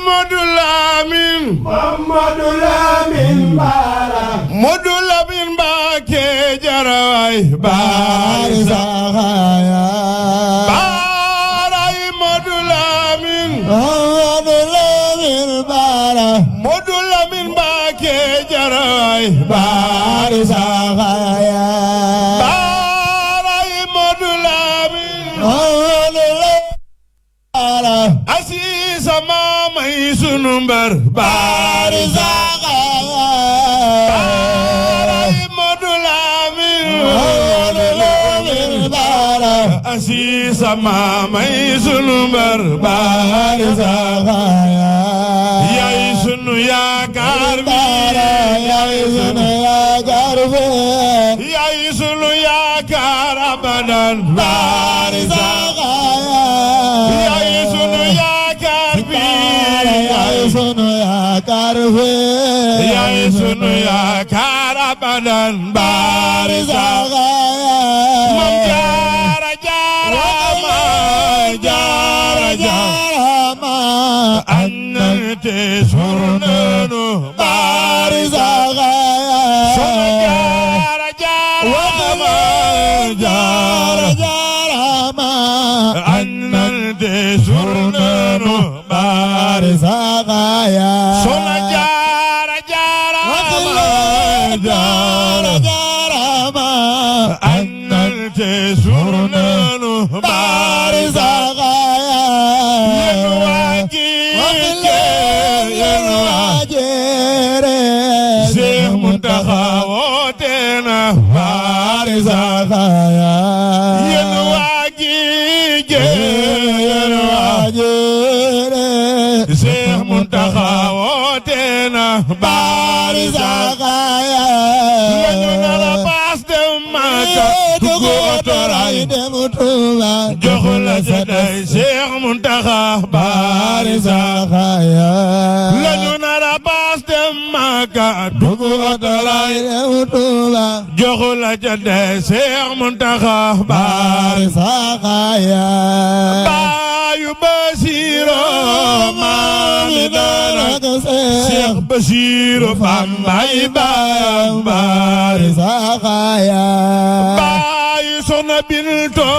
Modou Lamine Bara Modou Lamine Mbacké Jarawaay Baari Saxaaya Baaraay Modou Lamine Bara Modou Lamine Mbacké Jarawaay Baari Saxaaya Baaraay Modou Lamine Asiisa maamay sunu mbar Baari Saxaaya Baaraay Modou Lamine Bara Asiisa maamay sunu mbar Baari Saxaaya yaay sunu yaakaar bi yaay sunu yaakaar bi yaay sunu yaakaar abadan Baari Saxaaya yaay sunu yaakaar bi yaay sunu yaakaar bi yaay sunu yaakaar abadan Baari Saxaaya Mam Jaara jaarama jaara jaarama annate surnanu Baari Saxaaya Jaara jaarama jaara jaarama annate surnanu Baari Saxaaya Jaara jaarama jaara jaarama annate surnanu Baari Saxaaya yéen waa Jeere Seex Muntaxa woote na Baari Saxaaya yéen waa Jeere Seex Muntaxa woote na Baari Saxaaya lañu na la paas dem Makka dugg otoraay dem Tuuba jox la ca day Seex Muntaxa Baari Saxaaya lañu na la paas dem Makka dugg otoraay dem Tuuba jox la ca day Seex Muntaxa Baari Saxaaya baayu Basiiro maami dara Seex Basiiro Fambaay baayam Baari Saxaaya baayu Soxna Bintu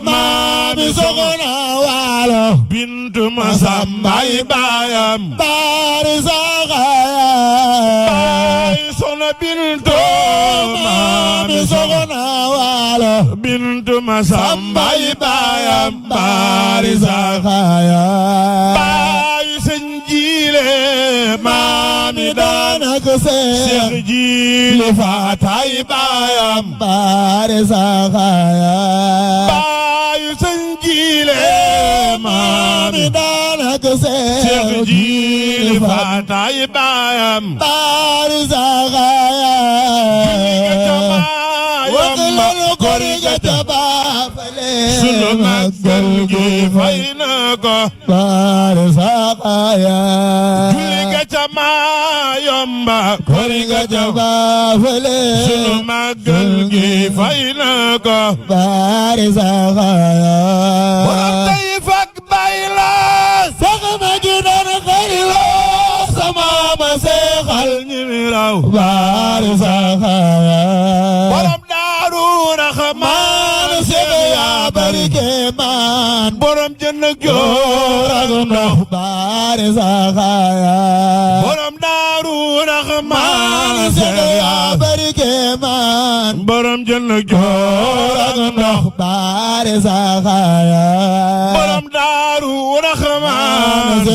maami Soxna Waalo Bintu Masambaay baayam Baari Saxaaya baayu Soxna Bintu maami Soxna Waalo Bintu Masambaay baayam Baari Saxaaya baayu Sëñ Jiile maami daanaka Seex Jiile Faataay baayam Baari Saxaaya baayu Sëñ Jiile maami daanaka Seex Jiile Faataay baayam Baari Saxaaya sunu màggal gi fay na ko Baari Saxaaya julli ga ca Mayumba kori ga ca Baafale sunu màggal gi fay na ko Baari Saxaaya borom tey fak bay la sax ma ji doon xëy la sama ma seexal ñi raw Baari Saxaaya borom Daaru Raxmaan barke man borom jënd joor ak ndox Baari Saxaaya borom Daaru Raxmaan barke man borom jënd joor ak ndox Baari Saxaaya borom Daaru Raxmaan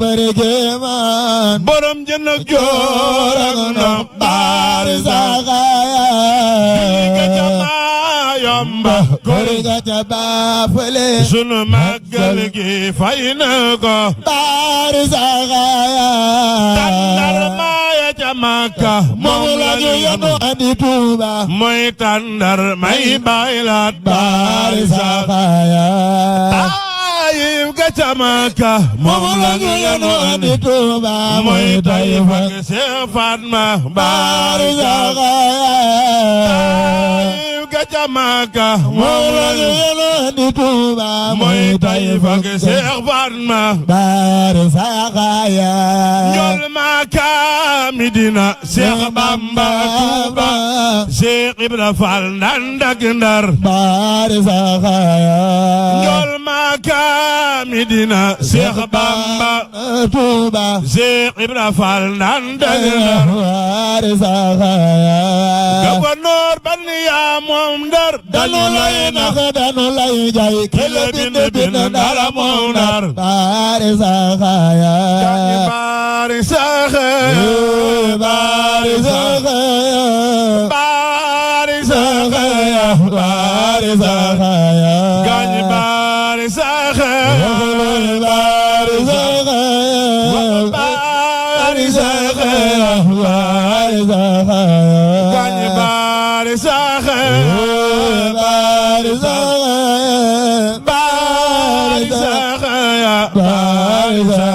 barke man borom jënd joor ak ndox Baari Saxaaya Mayumba kori ga ca Baafale sunu màggal gi fay na ko Baari Saxaaya tàndarma ya ca Makka moom lañu yóbbu andi Tuuba mooy tàndarmay baylaat Baari Saxaaya Taayif ga ca Makka moom lañu yóbbu andi Tuuba mooy Taayif ak Seex Fatma Baari Saxaaya jamaka mawla di Tuuba mooy Taïf ak Cheikh Fatma Baari Saxaaya njol Maka Medina Cheikh Bamba Tuuba Cheikh Ibra Fall Ndandak Ndar Baari Saxaaya njol Maka Medina Cheikh Bamba Tuuba Cheikh Ibra Fall Ndandak Ndar Baari Saxaaya gouverneur ban yaa moom Ndar danu lay nax danu lay jaay kele bind dara moom Ndar Baari Saxaaya Baari Saxaaya Baari Saxaaya Baari Saxaaya Baari Saxaaya gaañi Baari Saxaaya Baari Saxaaya Baari Saxaaya Baari Saxaaya gaañi Baari Saxaaya Baari Saxaaya Baari Saxaaya Baari Saxaaya